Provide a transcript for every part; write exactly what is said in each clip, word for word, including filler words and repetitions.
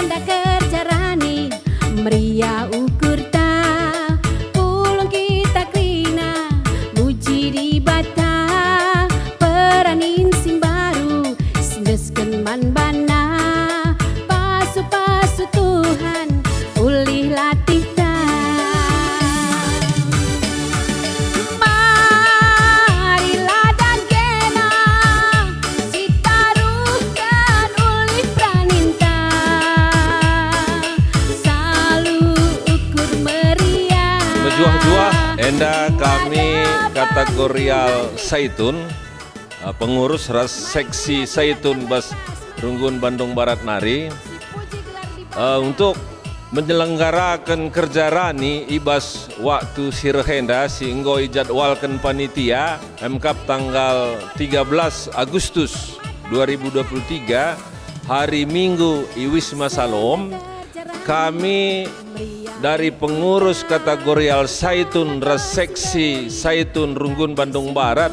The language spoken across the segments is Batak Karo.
Kita kerja rani, meriah ukurta, pulung kita kerina, muji Dibata, peranin si mbaru, sendesken man bana, pasu-pasu Tuhan, ulih latihta. Marilah dagena, sitaruhken ulih peraninta, salu ukur meriah. Mejuah-juah enda kami kategorial Saitun, eh, pengurus ras seksi Saitun bas Runggun Bandung Barat nari, eh, untuk menyelenggaraken kerja rani i bas waktu si reh enda si enggo ijadwalken panitia, emkap tanggal tiga belas Agustus dua ribu dua puluh tiga, hari Minggu i Wisma Salom, kami dari pengurus kategorial Saitun ras seksi Saitun Runggun Bandung Barat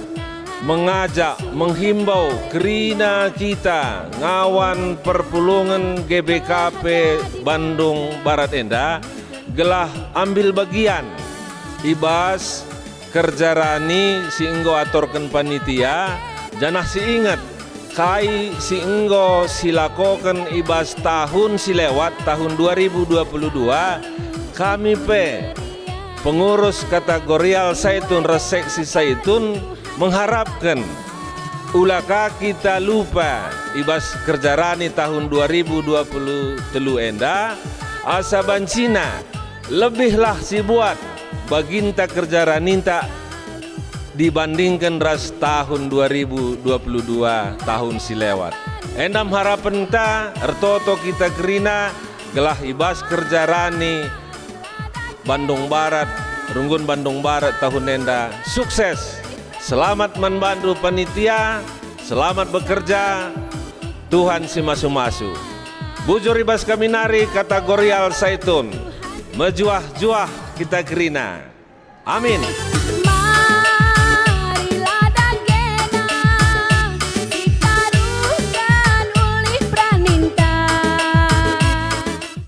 mengajak, menghimbau kerina kita ngawan perpulungen G B K P Bandung Barat enda gelah ambil bagian i bas kerja rani si enggo atorken panitia, janah si inget kai si enggo silakoken i bas tahun si lewat, tahun dua ribu dua puluh dua, kami pe pengurus kategorial Saitun ras seksi Saitun mengharapken ula ka kita lupa i bas kerja rani tahun dua ribu dua puluh telu enda, asa bancina lebihlah si buat baginta kerja raninta dibandingken ras tahun dua ribu dua puluh dua, tahun si lewat. Enda me harapenta, ertoto kita kerina gelah i bas kerja rani Bandung Barat, Runggun Bandung Barat tahun enda sukses. Selamat man bandu panitia, selamat bekerja, Tuhan si masu-masu. Bujur i bas kami nari kategorial Saitun, mejuah-juah kita kerina. Amin.